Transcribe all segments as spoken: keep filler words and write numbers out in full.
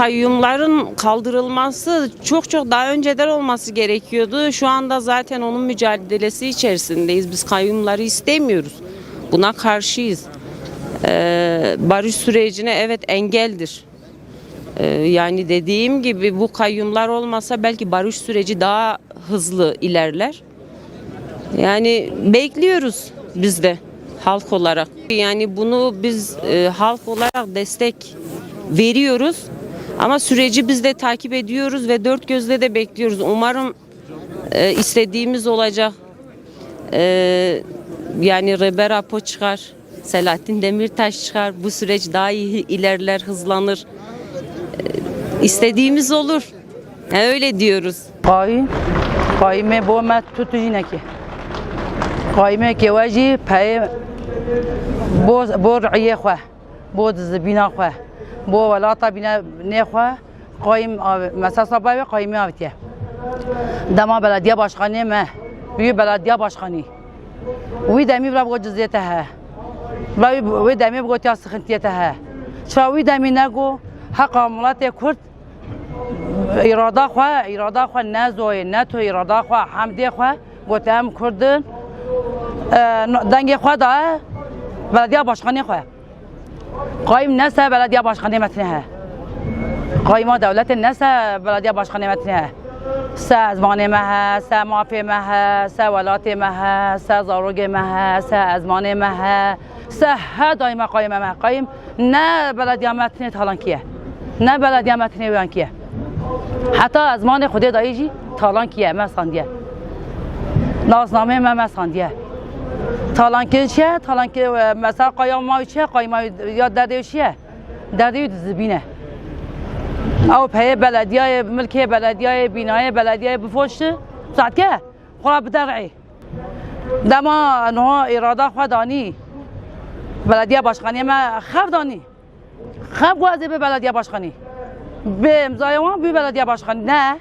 Kayyumların kaldırılması çok çok daha önceden olması gerekiyordu. Şu anda zaten onun mücadelesi içerisindeyiz. Biz kayyumları istemiyoruz. Buna karşıyız. Ee, barış sürecine evet engeldir. Ee, yani dediğim gibi bu kayyumlar olmasa belki barış süreci daha hızlı ilerler. Yani bekliyoruz biz de halk olarak. Yani bunu biz, e, halk olarak destek veriyoruz. Ama süreci biz de takip ediyoruz ve dört gözle de bekliyoruz. Umarım, e, istediğimiz olacak. E, yani Rêber Apo çıkar, Selahattin Demirtaş çıkar. Bu süreç daha iyi ilerler, hızlanır. E, istediğimiz olur. Yani öyle diyoruz. Qayîm, qayîmê bo me tu tu jî nekê. Qayîmê kê we jî peyê bo, bo riyê xwe, bo dizibîna xwe, bo welata bîne nê xwe, qayîm av-, mesasa bay ve qayîmê avitiye. Dema belediye başkanê me, wî belediye başkanî. Wî demî vira go cizê te he. Vira wî, wî demî bigotiya sixintiyê te he. Çira wî demî nego heqa miletê Kurd Îrada xwe, îrada xwe ne zoyê, ne tu îrada xwe, hemdê xwe, gote em Kurd in, e, no-, dengê xwe daye belediya başkanê xwe. Qayîm ne se belediya başkanê me tine he. Qayîma dewletê ne se belediya başkanê me tine he. Se ezmanê me he, se mafê me he, se welatê me he, se zarokê me he, se ezmanê me he. Se he dayî me qayîm me. Qayîm ne belediya me tinê talankî ye. Ne belediya me tinê wêyankî ye. Heta ezmanê Xwedê dayî jî talankî ye, me sandiye. Nasnameyê me, me sandiye. Talankî çi ye? Talankî, e, mesela qaya ma çi ye? Qayîma ya derdê çi ye? Derdê wî dizibîne. Ew peyê belediyayê, milkê belediyayê, bînayê belediyayê bifoşi, saetke xwe biderê. Dema niha îrada xwe danî belediye başkaniyê me xev danî. Xev ku ez ê bi belediye başkanî. Bi imzayê wan bî belediye başkanî. Ne.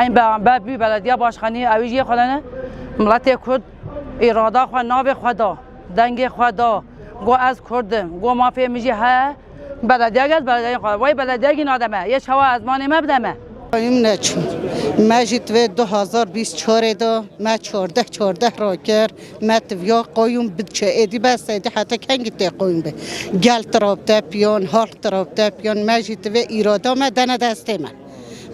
Eyn be, be bî belediye başkanî, ew jî yê xwe ne. Miletê Kurd îrada xwe navê xwe da. Dengê xwe da. Go ez Kurd im. Go mafê min jî heye. Belediye gel, belediye xwe. Vay belediye gî nademe. Yê çawa ezmanê me bideme. Qayûm neçûn. Me jî divê du hazar bîst çarê de me çardeh çardeh rakir. Me tiviya qayûm biçe. Êdî bes êdî heta kengî tê qayûm be. Gel tirab te piyan, halk tirab te piyan. Me jî divê îrada me dene destê me.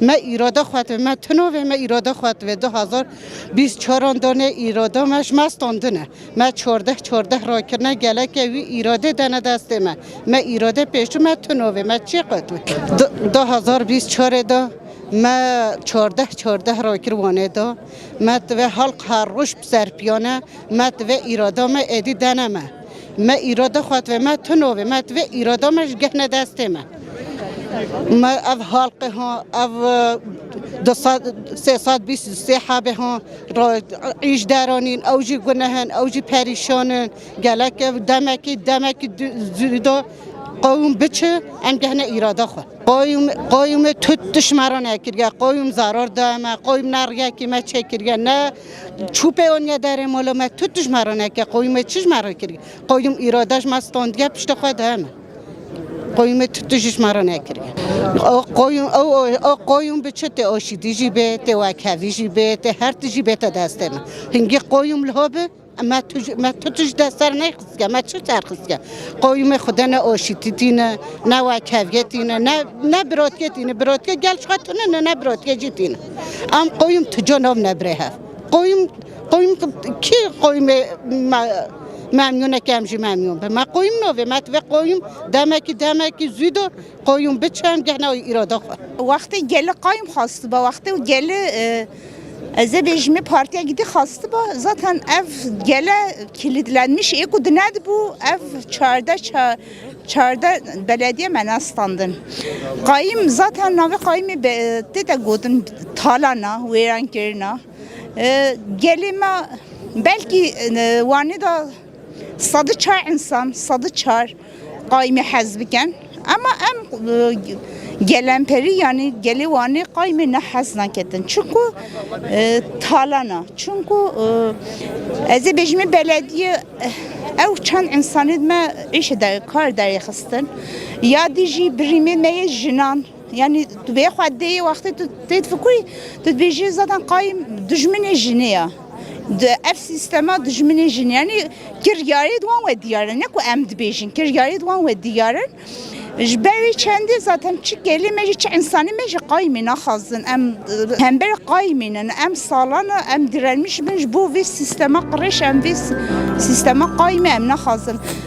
Me îrada xwe divê, me tino vê, me îrada xwe divê. Du hazar bîst çaran danê îrada me ji me standine. Me çardeh çardeh rakirine geleke wî îrade dene destê me. Me îrade pêşû me tino vê, me çi qet vê. Du, du hazar bîst çarê de me çardeh çardeh rakir Wanê de. Me divê halk her roj bi serpiyane, me divê îrada me êdî dene me. Me îrada xwe divê, me tino vê, me divê îrada me ji gehne destê me. Me ev halqê ha, ev, e, du sed, sê sed bîst sê hebê ha, ra, îş deranîn, ew jî guneh in, ew jî perîşan in. Gelek ev demekî, demekî du-, zû de qewim biçi, em gehne îrada xwe. Qayûm, qayûmê tu tişt me re nekiriye, qayûm zarar daye me, qayûm ne riyekî me çêkiriye, ne çûpê aniye derê mala me, tu tişt me re nekiriye, qayûmê çi ji me re kiriye? Qayûm îrade ji me standiye pişta xwe daye me. Qayûmê tu tişt ji me re nekiriye. O qayûm, o, o, o qayûm bi çi tê aşîtî jî bê, tê wekhevî jî bê, tê her tişt jî bête destê me. Hingî qayûm liha bi, me tu, me tu tişt dest ser nexistke, me çi ser xistke? Qayûmê xwe de ne aşîtî tîne, ne wekheviyê tîne, ne, ne biratiyê tîne. Biratiyê gel ji xwe tune ne, ne biratiyê jî tîne. Em qayûm tu ca nav ne birê hev. Qayûm, qayûm kî qayûmê me-, memnûneke em jî memnûn be. Me qayûm navê, me divê qayûm demekî, demekî zû de qayûm biçe em gehna îrada xwe. Wextê gelê qayûm xwestiba, wextê gelê, e, ez ê bêjimê partiya gidî xwestiba, zaten ev gele kilitlenmiş ê ku dinedibû, ev çardeh ça-, çardeh belediye me nestandin. Qayûm zaten navê qayûmê be-, tê de gotin talana, wêrankirina. E, gelê me belkî, e, Wanê de sedî çar însan, sedî çar qayûmê hez bikin. Ema em, e, gelemperî, yanî gelê Wanê qayûmê ne hez naketin. Çunku, e, talana. Çunku, e, ez ê bêjimê belediye, e, Ew çend insanê me îşê de kar derê xistin. Ya dî jî birîmê me yê jinan. Yani tu bê xwe dê wextê tu tê difikurî, tu dibêjî zaten qayîm dijminê jinê ya. Di, ev sîstema dijminê jinê. Yani kiryarê di wan we diyar e. Ne ku em dibêjin, kiryarê di wan we diyar e. Ji ber wê çendê zaten çi gelê me jî, çi insanê me jî qayîmê naxwazin. Em, e, hember qayîmê ne. Em salan e, em direnmiş bin ji bo vê sîstema qirêj, em vê s-, sîstema qayîmê em naxwazin.